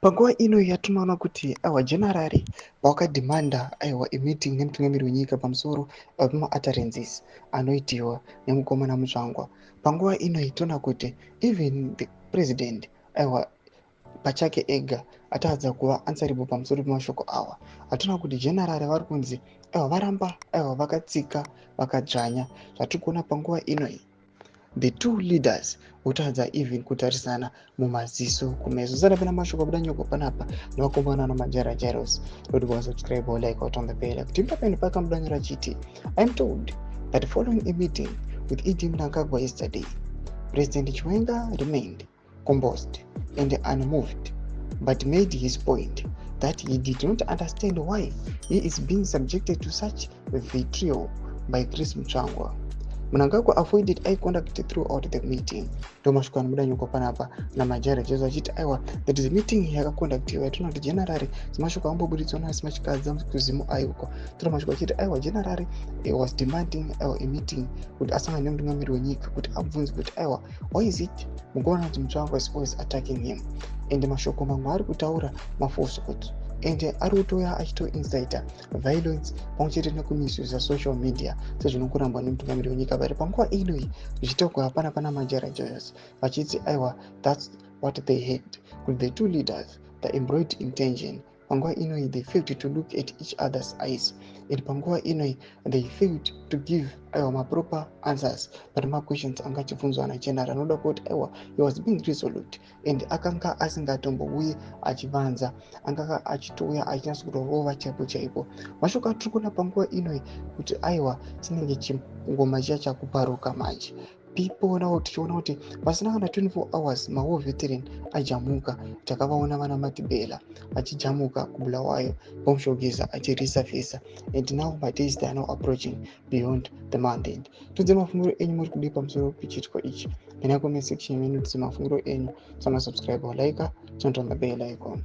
Panguva ino yatinoona kuti aiwa, general pavakadhimanda aiwa meeting nemutungamiri wenyika pamusoro pemautterances anoitiwa nemukomana Mutsvangwa, panguva ino toona kuti even the president aiwa pachake ega atadza kuva answerable pamusoro pemashoko awa. Hatinoona kuti general vari kunzi aiwa varamba aiwa vakatsika vakadzvanya. Zvatiri kuona panguva ino, the two leaders votadza even kutarisana mumaziso kumeso. Saka pena mashoko abuda nyoko panapa nevakomana namajara Jairos roti wasubscribe or like on the bell kuti mutapeni pakamuda nyora chiti, "I'm told that following a meeting with ED Mnangagwa yesterday, President Chiwenga remained composed and unmoved, but made his point that he did not understand why he is being subjected to such vitriol by Chris Mutsvangwa. Mnangagwa avoided eye contact throughout the meeting." Ndo mashoko anobuda nyoko panapa namajara Jesu achiti aiwa, that is meeting yakaconductiwa yatinoona kuti general, semashoko amboburitswa nasimachikadza kuzimu aiuko, tora mashoko achiti aiwa, general was demanding aiwa a meeting kuti asangane nemutungamiri wenyika kuti abvunze kuti aiwa, why is it mukuona kuti Mutsvangwa is always attacking him, and mashoko mamwe ari kutaura mafalsehood and ari kutouya achitoincita violence pamwe chete nekumisuse social media sezvinokurambwa nemutungamiri wenyika. Vari panguva inoi zvichitaurwa hapana pana majara Joyos vachiti aiwa, that's what they had, kuti the two leaders, the embroiled in tension panguva inoi, they failed to look at each other's eyes, and panguva inoi they failed to give aiwa maproper answers pane maquestions anga achibvunzwa nageneral. Anoda kuti aiwa, he was being resolute and akanga asingatombouyi achivanza, anga achitouya achinatsa kutorova chaipo chaipo. Mashoko atiri kuona panguva inoi kuti aiwa, chinenge chingoma chiya chakuparuka manje. People now tichiona kuti pasina kana 24 hours mawar veteran ajamuka. Takavaona vana Matibela vachijamuka kuBulawayo, Bombshell achiresurfacer, and now madays they are now approaching beyond the mountain. Tudze mafungiro enyu, muri kudii pamusoro pechiitiko ichi? Ena comment section menyu, tudze mafungiro enyu. Sana subscribe or like, turn on the bell icon.